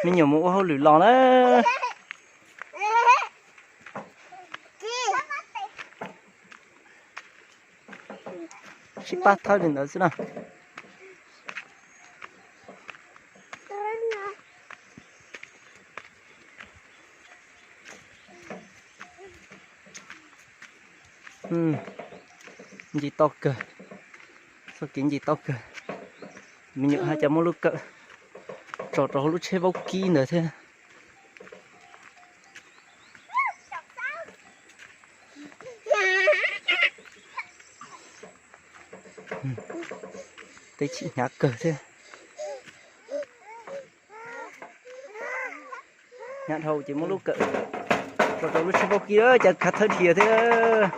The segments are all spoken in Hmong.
Me nyuam mus ua hauj lwm los na. Sib pab thawb li ntawd xwb na. Ncig tau kawg, txoj kev ncig tau kawg. Me nyuam haj cas muab lub kawm tso rau hauv lub tsheb vaub kib ntawd thiab. Teb chim hnyav kawg thiab. Hnyav dhau ces muab lub kawm tso rau lub tsheb vaub kib, cas khav thawb dhia thiab.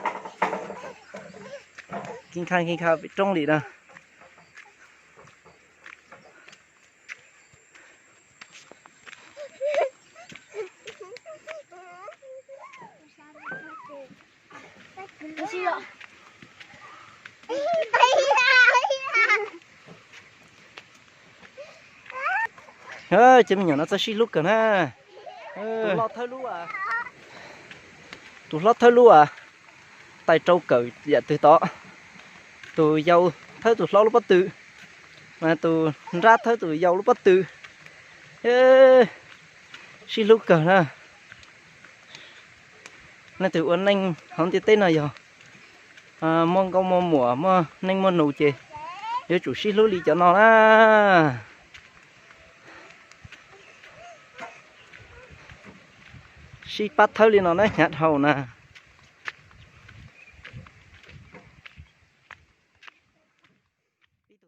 Khib kha khib kha pem roob li na. Ces me nyuam no txawj sib hlub kawg na. Tus hlob thawb lub as, tais rau kawm yam twg tod. Tus yau thawb tus hlob lub pob tw, mas tus nrab thawb tus yau lub pob tw. Sib hlub kawg na. Leej twg ua neej hauv ntiaj teb no yog muaj nkauj muaj muam muaj neej muaj nus ces yuav tsum sib hlub li cov no na. Sib pab thawb li no na hnyav dhau na.